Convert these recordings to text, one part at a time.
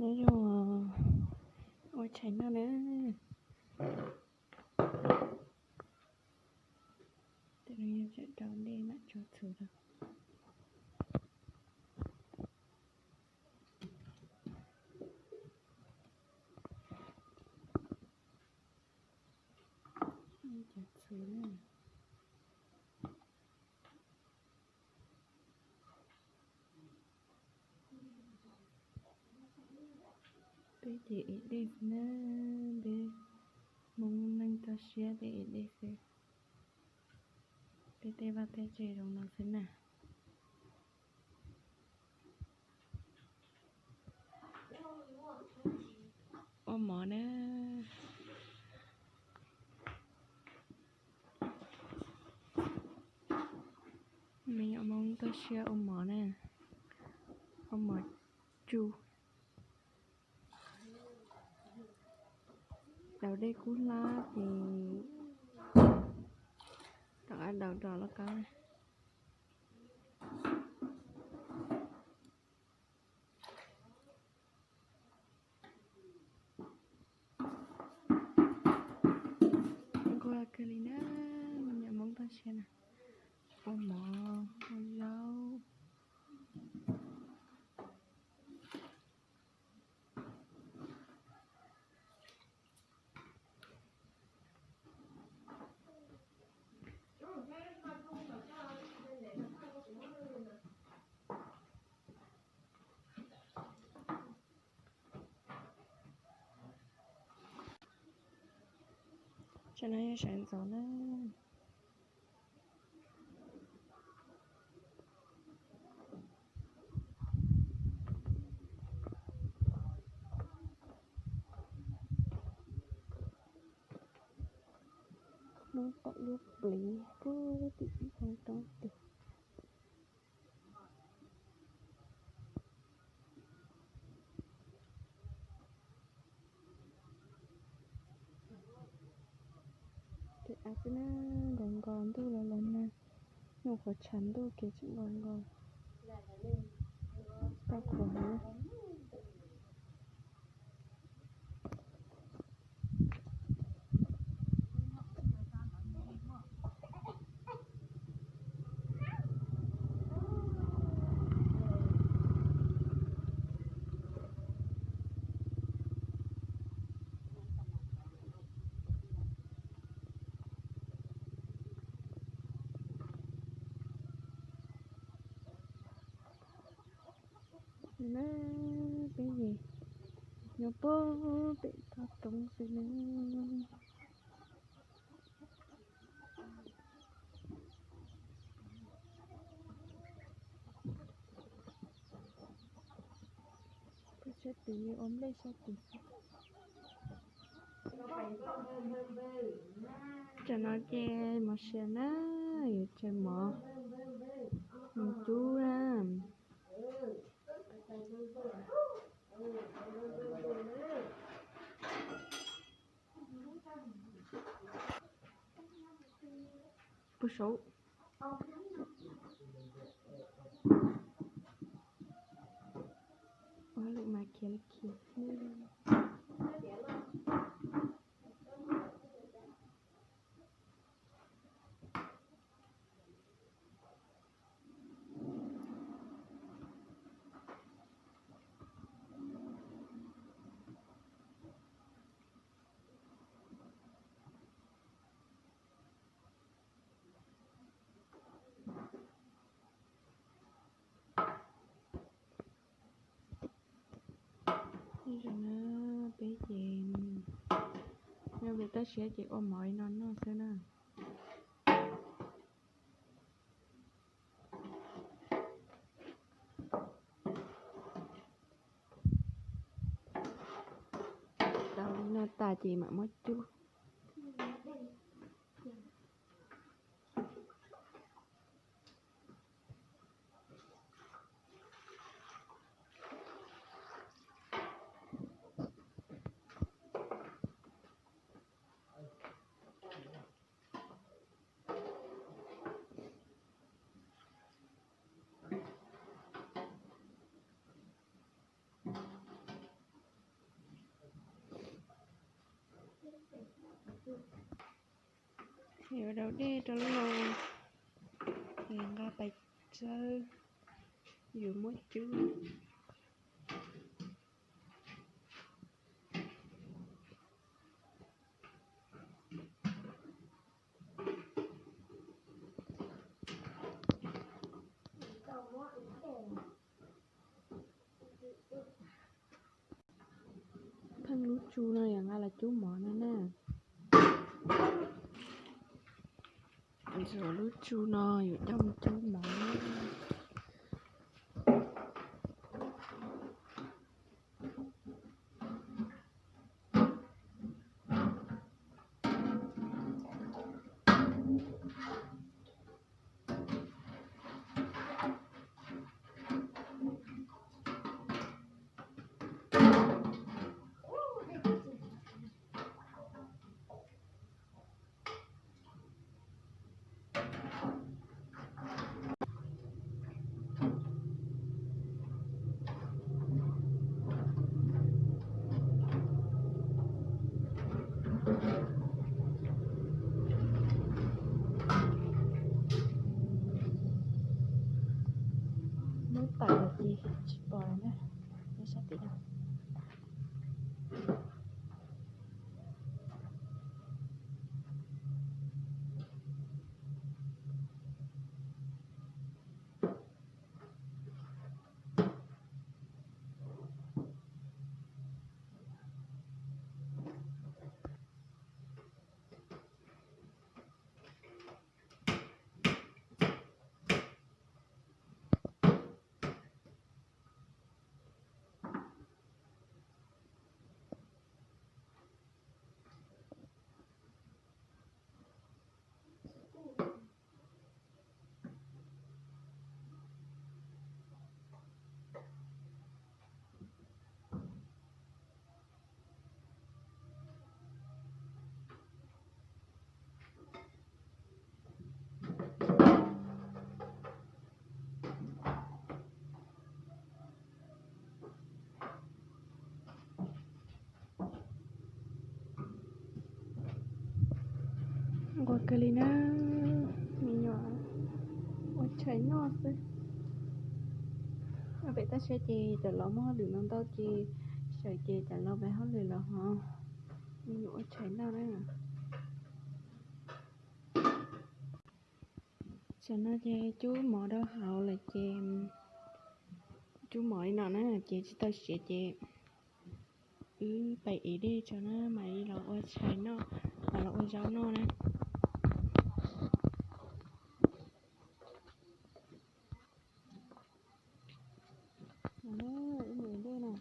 Nyob zoo, ua tshais noj na. Tej no yog tseem rau dej mam tso txhuv rau. Cov txhuv na. Peb ces ib dej xwb na, peb Hmoob neej toj siab peb ib dej xwb. Peb tej vaj tej tse zoo no xwb na. Ua mov na. Me nyuam Hmoob toj siab ua mov na, ua mov tsuj. Daus dej kub hlab ces rov qab daus rau lauj kaub. Nquag kawg li na, me nyuam Hmoob toj siab na, ua mov ua zaub. Tsam no yog sawv ntxov na. Hnub pom liab pliv puag tim ib thoob roob tid. Kev av xwb na, nkaus nkaus ntuj los los nag, nyuam qhuav tshav ntuj kev tseem nkaus nkaus. Tau qhuav heev. Na, peb ces nyob puag pem toj roob xwb na. Peb sab tid ua nplej sab tid xwb. Tam no ces mov siav na, yuav tsawg mov, mov cub na. Puag saud. Ua lwm mas khiav khiav. Zoo na, peb ces nyob pem toj siab ces ua mov li no noj xwb na. Tau li no tas ces mam muab cub. Yuav daus dej rau lub no, es nqa pais txawb, yuav muab cub. Pheej lub tsu no yog nqa los cub mov no na. Ntxuav lub tsu no yuav coj mus cub mov. Muab tawm los ces tsis pom lawm na, nyob sab tim no. Nquag kawg li na, me nyuam ua tshais noj xwb. Pem tab sia ces cov laus muaj hauj lwm no ntau ces sawv ces cov laus pem hauj lwm los ho me nyuam ua tshais noj na. Tam no ces cub mov rau hauv lawm ces cub mov li no na ces tsis tau siav ces wb pais ev dej tso na mam li los ua tshais noj, mam los ua zaub noj na. Wb mus ev dej na,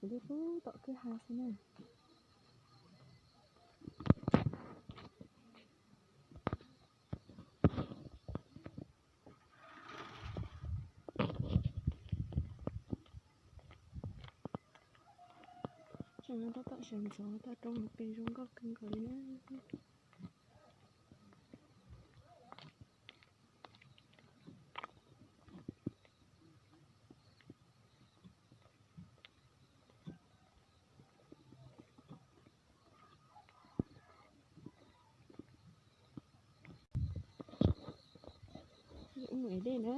ev dej pub tom kwj ha xwb na. Tam no tab tom sawv ntxov toj roob pem zoo nkauj kawg nkaus li na. Mus ev dej na.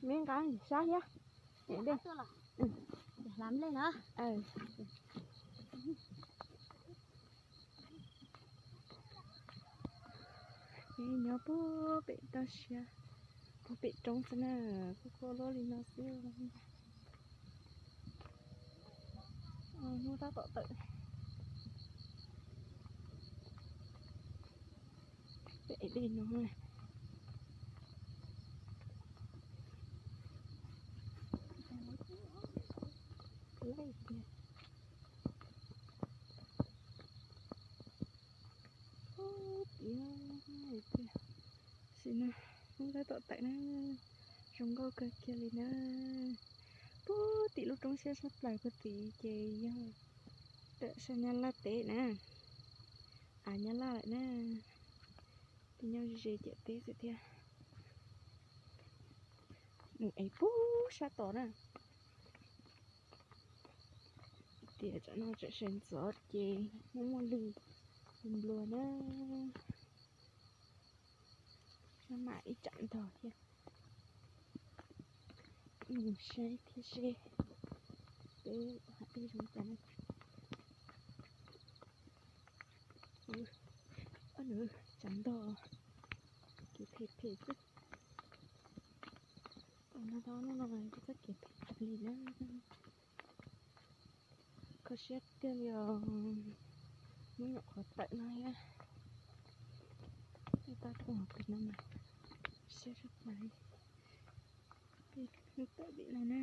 Me nqa sab thiab. Ev dej. Nyob puag pem toj siab, puag pem roob xwb na, kuj khuab luab li no xwb. Hnub tab tom tawm, pem dej no. Tiag, sim no hnub tab tom tawm na, zoo nkauj kawg kiag li na. Puag tim lub roob siab sab plaws puag tim ces yog Rau sab Nyab Laj teb na, av Nyab Laj lawm na, tej nyob ze ze ciam teb xwb thiab. Mus ev puag sab tod na. Tias tsam no tseem sawv ntxov ces muaj muaj lwg nplua na. Maj mam ib tsam ntog thiab. Mus saib thiab seb peb hais tej zoo cas na. Ob nws tsam ntog kev phem phem xwb. Tam no tau no txoj kev phem tas li na. Kho siab tiag li os, muab nyuam qhuav tawm no thiab. Tej tab kuj hauv pes no mas siab tshaj plaws li. Peb hnub tawm tim no na.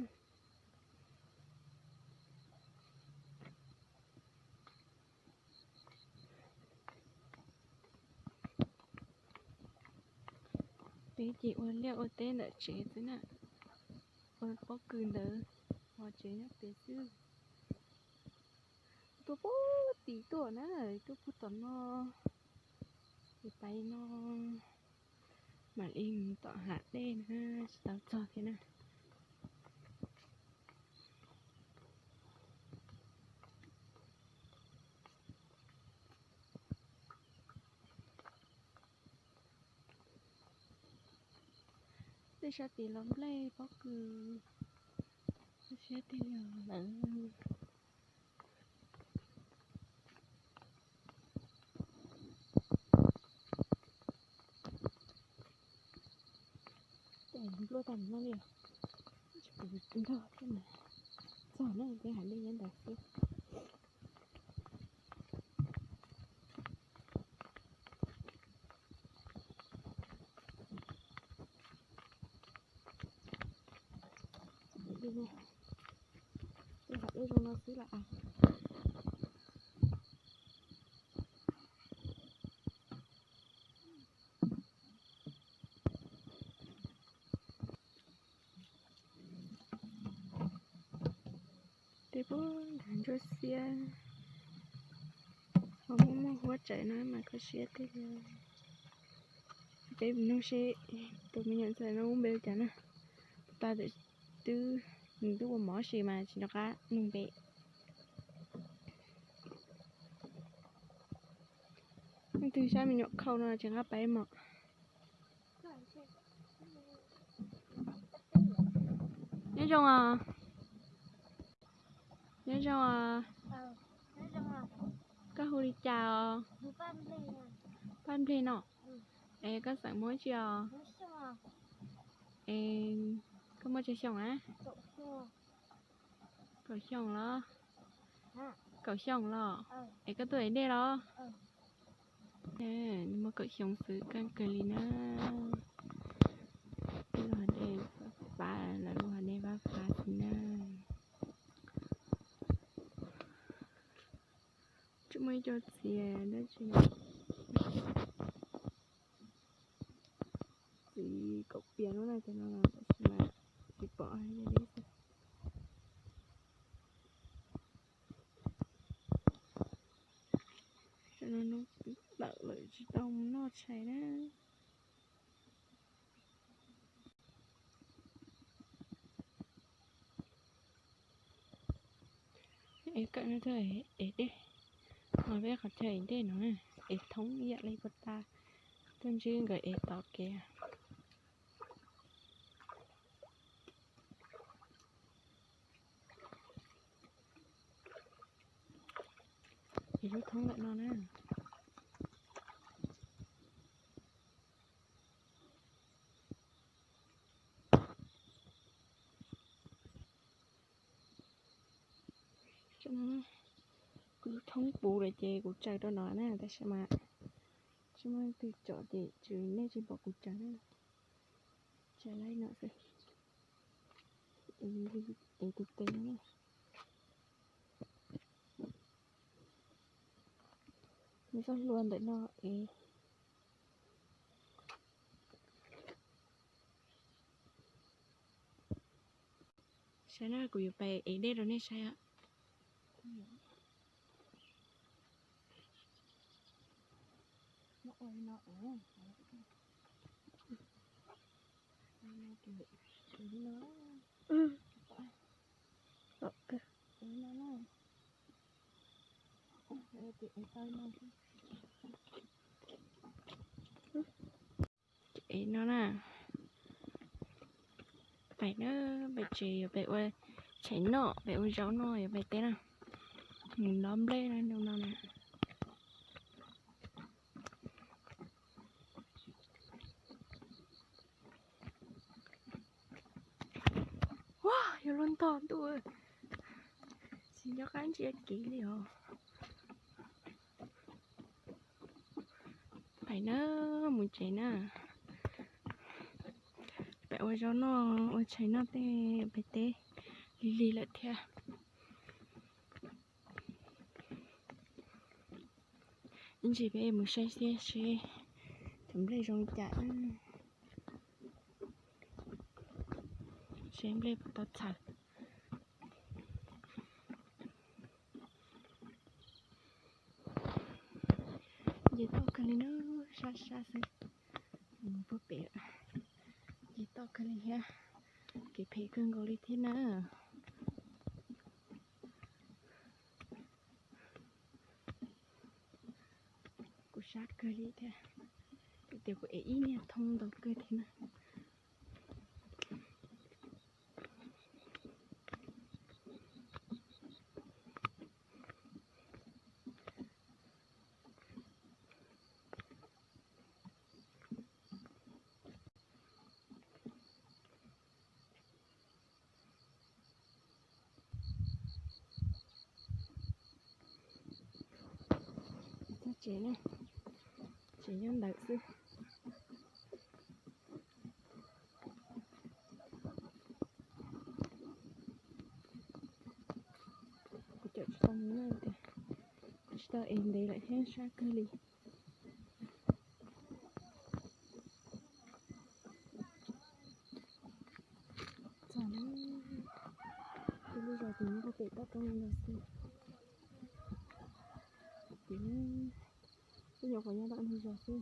Peb ces ua liaj ua teb ntawm tsev xwb na, ua pob kws ntawd, hos tsev nyob pem xwb. Tuaj puag tim tuaj na, tuaj puag tom no, ces pais no, mam li mus tom hav dej na, tsis tau txog thiab na. Tej sab tid los nplej pob kws, siab tiag li os lawm. Nplua tag no li, tsis pom ntog thiab mas. Txog na, peb hav dej nyob ntawd xwb. Tej hav dej zoo no xwb lawm as. Tej puag nrad ntsuab xiab, ho muaj muaj huab tsaim no mas kho siab tiag li. Peb mus nug seb tus me nyuam ntxhais no lub npe ua cas na. Puag ta twb, nws twb ua mov si mas tsis nco qab nug npe. Leej twg saib me nyuam khau no tsis nqab pais mog. Nyob zoo os. Nyob zoo os. Koj hu li cas os? Paj Nplej no. Es koj xeem Hmoob tsi os? Es koj muaj tsawg xyoo na? Kaum xyoo los? Kaum xyoo los? Es koj tuaj ev dej los? Nws muaj kaum xyoo xwb, keej kawg li na. Lub hav dej fab, lawv lub hav dej fab fab xwb na. Tsis muaj ib co txiv dab tsi. Txiv kaum pias lub no ces no los tab sis mas tsis pom yog deb xwb. Tam no hnub tawm lawm tsis tau mus noj tshais na. Es kawm no tuaj ev dej, mas peb qhov chaw ev dej no na, ev thoob ib yam li puag ta, tuaj ntsib nkawd ev tom kev. Ev lub thoob ntawm no na. Kuv lub thoob puv lawm ces kuv tsaws rau no na, tab sis mas tsis muaj leej twg tsom ces tsis, nej tsis pom kuv tsaws na. Tsaws li no xwb. Ev tus tes no. Nws txoj hlua ntawm no es. Saib na, kuv yuav pais ev dej rau nej saib. Ev no na, pais na, pais tsev yuav pais ua tshais noj, pais ua zaub noj yuav pais teb na. Mus nov nplej no, no na. Ua, yuav luag ntog ntuj, tsis nco qab ntsia kev li os. Pais na, mus tsev na. Pais ua zaub noj, ua tshais noj tej, pais teb lig lig lawm thiab. Ib ntsis peb mus saib seb, seb cov nplej zoo li cas, seb nplej puas tau txhaws. Nce toj kawg li na, sab sab xwb. Mus puag pem, nce toj kawg li thiab, kev phem kawg nkaus li thiab na. Kuv sab kawg li thiab, tias kuv ev ib niag thoob ntau kawg thiab na. Txog tsev na, tsev nyob ntawd xwb. Kuv cawm tsis tau mus na tias, kuv tsis tau ev ntev lawm thiab, sab kawg li. Txog na, peb lub zos ces nyob rau pem toj roob no xwb. Ces peb nyuam qhuav nyob tau ib lub zos xwb.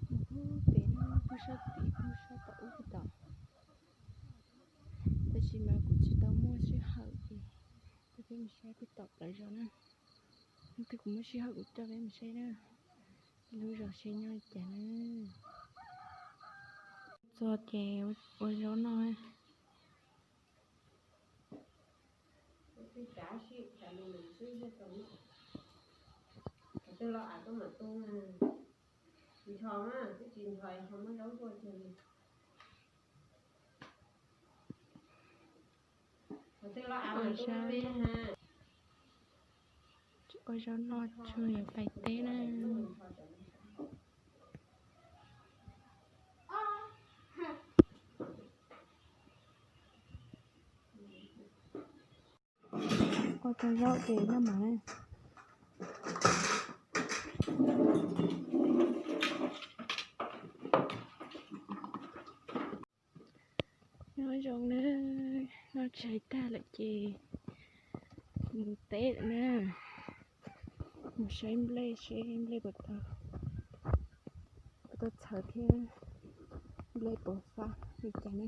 Mus puag pem no, puag sab tim, puag sab tom ub puag tom. Tab sis mas kuv tsis tau muaj sij hawm ces peb mus saib puag tom plawv zos na. Hnub twg kuv muaj sij hawm kuv coj peb mus saib na, lub zos saib nyob li cas na. Txog ces ua zaub noj. Twb los av tuaj mam tu, ncho mas twb tsis ncho ho muab zaub tua kiag li. Ua zaub noj tsuag yuav pais teb na. Ua tau zaub ces noj mas na. Nyob zoo na, noj tshais tag lawm ces mus teb lawm na. Mus saib nplej seb nplej puas tau, puas tau txhaws thiab nplej puas fab li cas na.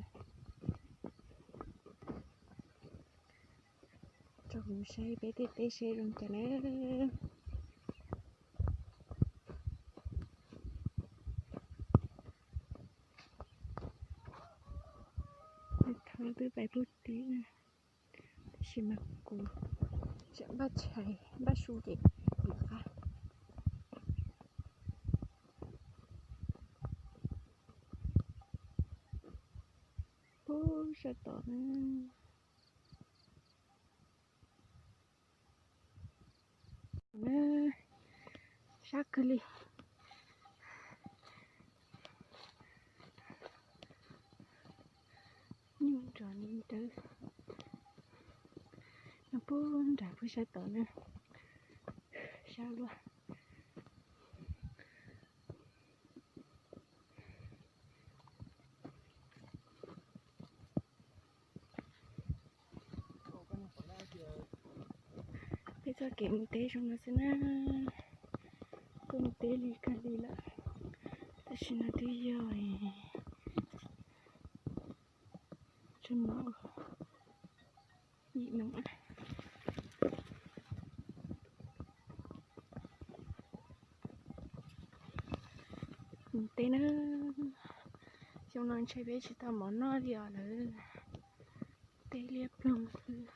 Tso kuv saib peb tej teb seb zoo cas na. Thawj twb pais puag tim na, tab sis mas kuv tseem npaj tshais npaj su ces kuv lawv qab. Puag sab tod na. Sab kawg li. Nyuj nrog ni ntawd. Nyob puag nram puag sab tod na. Sab luaj. Peb Txoj kev mus teb zoo no xwb na, tuaj mus teb li kawg li lawm, tam sim no twb yog tsa mo yim moos. Mus teb na, xyoo no ntshe peb tsis tau mov noj li os lawm, teb liab ploog xwb.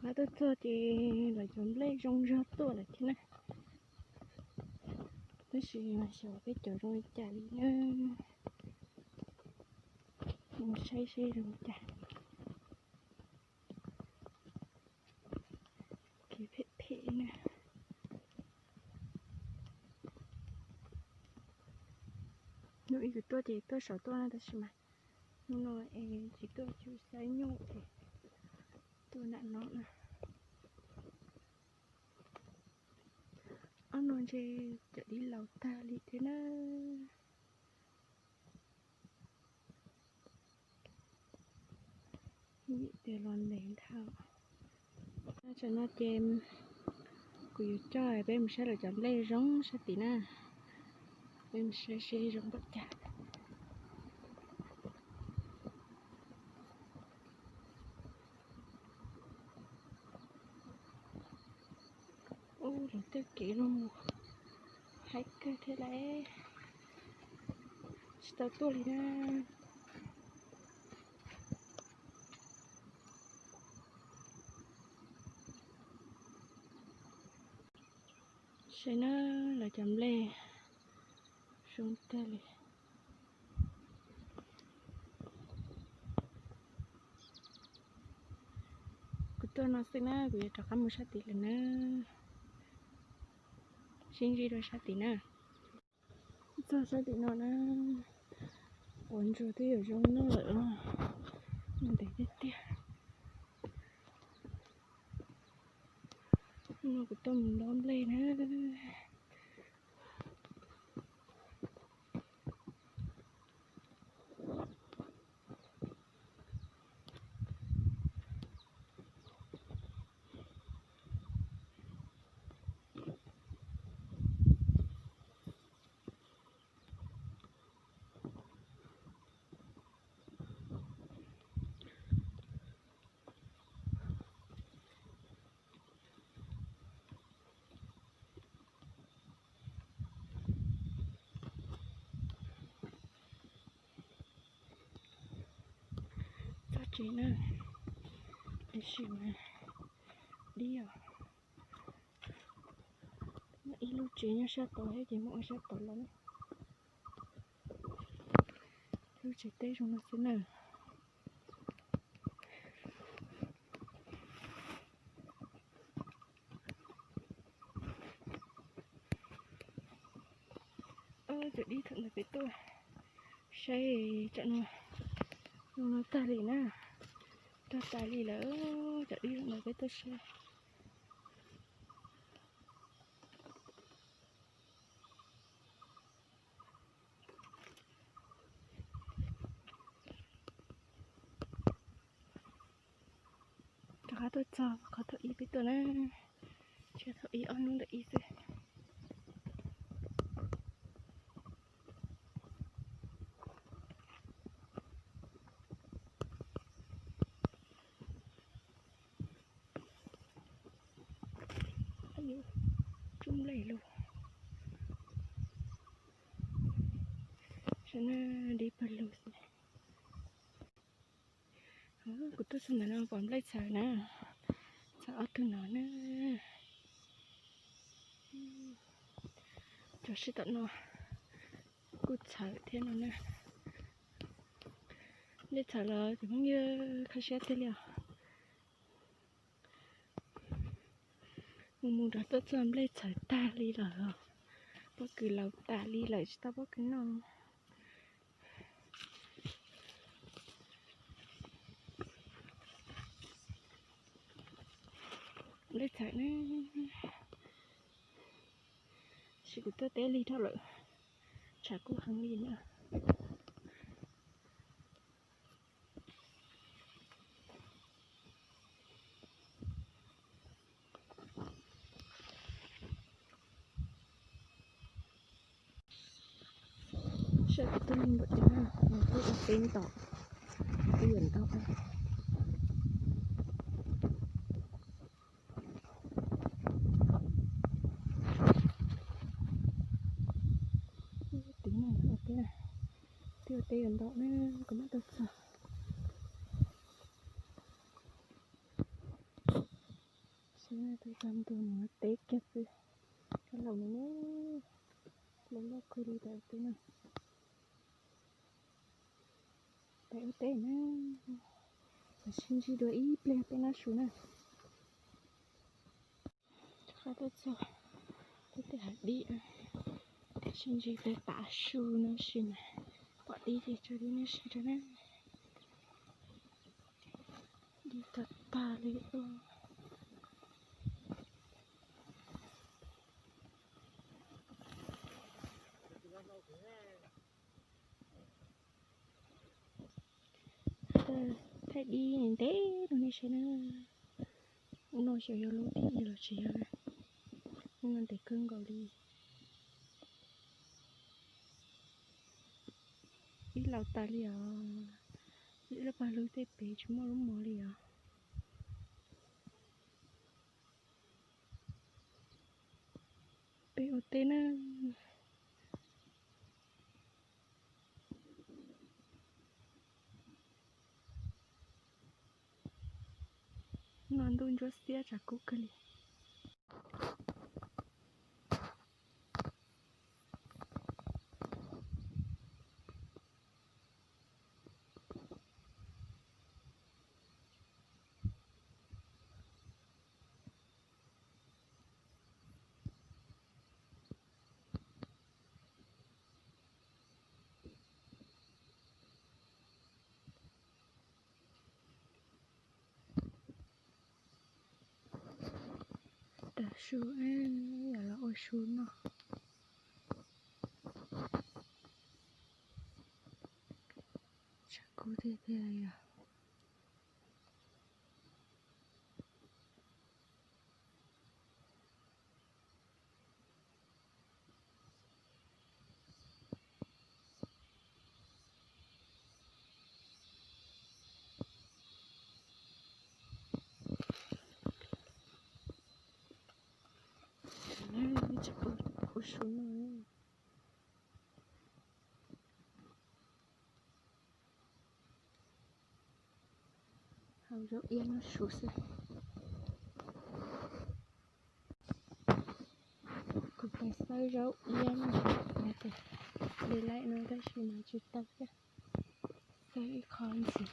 Rov qab tuaj txog ces lawv cov nplej zoo zog tuaj lawm thiab na. Tab sis mas xyov peb cov zoo li cas li na. Mus saib seb zoo li cas. Kev phem phem na. Hnub ib kuv tuaj ces tuaj saum tuaj na, tab sis mas hnub no es tsis tuaj, tsis xav nyuj ces tuaj nram no na. Ob no ntshe cov dib laus tag li thiab na. Yim tias los ntev dhau. Tam no ces kuv yuav coj peb mus saib lawv cov nplej zoo sab tim na. Peb mus saib seb zoo npaum cas. Ub, lawv tej kev no haib kawg thiab lauj, tsis tau tuaj li na. Saib na, lawv cov nplej zoo tag li. Kuv tuaj no xwb na, kuv yuav rov qab mus sab tid lawm na. Sib ntsib dua sab tid na. Txog sab tim no na, quav ntsuag twb yuav zoo noj lawm, ntev tiag tiag. No kuv tuaj mus dob nplej na. Txog tsev na, tiam sis mas dib os. Ib lub tsev nyob sab tod thiab ces mus ua sab tod los na. Lub tsev teb zoo no xwb na. Cov dib thaum ntawd peb tuaj saib tsam no, no tag li na, tag tas li lawm. Cov dib thaum ntawd peb tuaj saib. Rov qab tuaj txog qhov thaum ib peb tuaj na, tshuav thaum ib ob hnub ntawm ib xwb. Tsub nplej lug, saib na, dib pawg lug xwb. Kuv tuaj txog ntawm no pom nplej txhawv na, txhawv ob tug no na. Cov sib tom no kuj txhawv thiab no na. Nplej txhawv los cov phooj ywg kho siab tiag li os. Mus mus rov tuaj txog nplej txhawv tag li lawm, pob kws laus tas li lawm tsis tau pob kws noj. Nplej txhawv ne, sis kuv tuaj teb lig dhau lawm, tshav kub heev li na. Saib kuv tus neeg npaum li no, nws twb ua teb ntom, twb yuav ntau. Tiv no ua teb, twb ua teb yuav ntau na, kuv mam tuaj txog. Saib no twb txog ntua mus ua teb kiag xwb. Cov laus no ne, laus loj kawg li tam ua teb no. Tam ua teb na, sib ntsib dua ib pliag peb noj su na. Qab tuaj txog peb tej hav dib, sib ntsib peb tav su no sis mas pom dib ces tso dib nej saib rau na. Dib tag tag li. Thaij dib ntev rau nej saib na. Ub no xyov yog lub thib ib los tsis yog na. Ub no ntev kawg nkaus li. Ib laus tas li os. Ib lub pag lug tej pem tsis muaj lub mov li os. Peb ua teb na. No ntuj ntsuab xiab tshav kub kawg li. Tav su, yog los ua su noj. Tshav kub tiag tiag li os. Ua su no. Hau zaub iab noj su xwb. Kuv pais xawb zaub iab no, de laim no tab sis mas tsis tau thiab. Xawb ib qho ntxiv.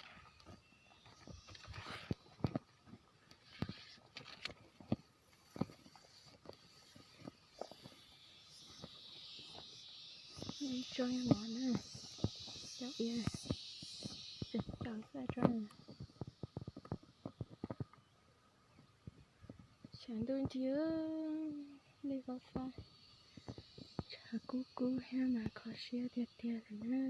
Ib tsob nyob no na, zaub iab, tseem tau xwb tsob no. Tshav ntuj nrig, dej fab fab, tshav kub kub thiab mas kho siab tiag tiag li na.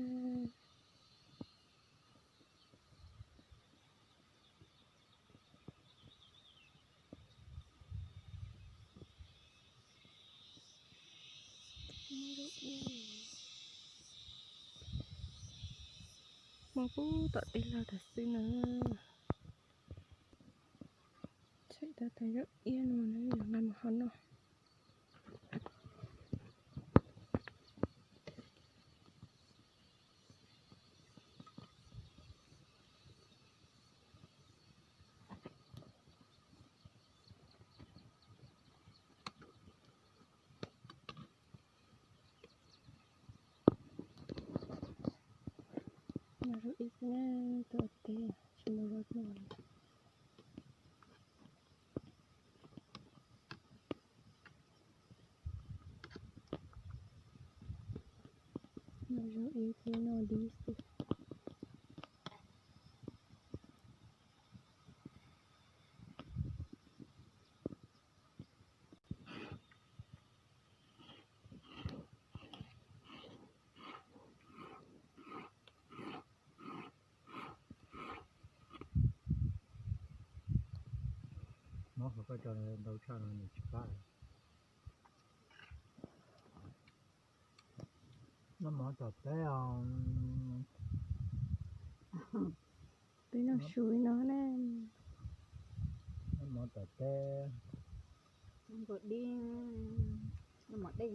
Muaj pub tom tej laug tam xwb na. Tshem tau tais zaub iab no na, los nqa mus hau noj. Noj zaub ib xwb na, tuaj teb tsis muaj zaub noj li. Noj zaub ib thiab noj dib xwb. Mob qhov koj tso ntau tshaj no nws tsis pab. Noj mov tom teb os. Peb noj su li no na. Noj mov tom teb. Nkaus dib, noj mov dej.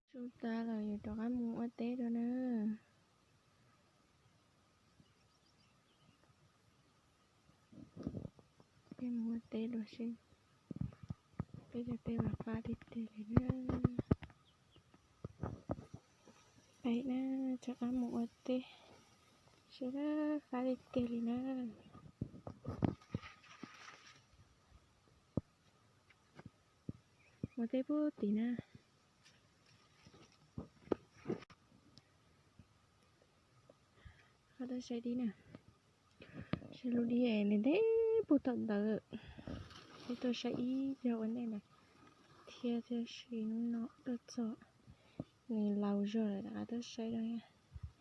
Su tas los yuav rov qab mus ua teb dua na. Peb mus ua teb dua seb peb cov teb mas fab tiag tiag li na. Peb na, rov qab mus ua teb seb fab tiag tiag li na. Ua teb puag tim na. Koj tuaj saib dib na. Saib lub dib ntev ntev puag tom ntawd. Peb tuaj saib ib zaug ua ntej ntawd thiab, tab sis hnub no tuaj txog nws laus zog lawm, rov qab tuaj saib dua,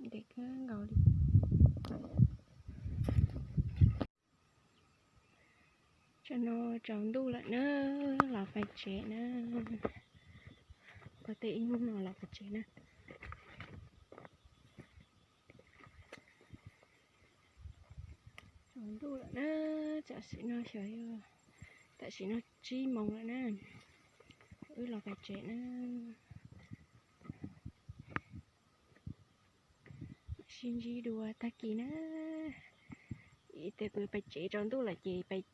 ntev kawg nkaus li. Tam no tsaus ntuj lawm na, los pais tsev na. Ua teb ib hnub no los pais tsev na. Tsaus ntuj lawm na, tam sim no xyov yog, tam sim no tsib moos lawm na. Wb los pais tsev na. Sib ntsib dua tag kis na. Ib tes kuv pais tsev tsaus ntuj lawm ces pais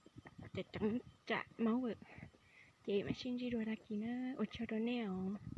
tsev tsam maub, ces mam sib ntsib dua tag kis na. Ua tsaug rau nej os.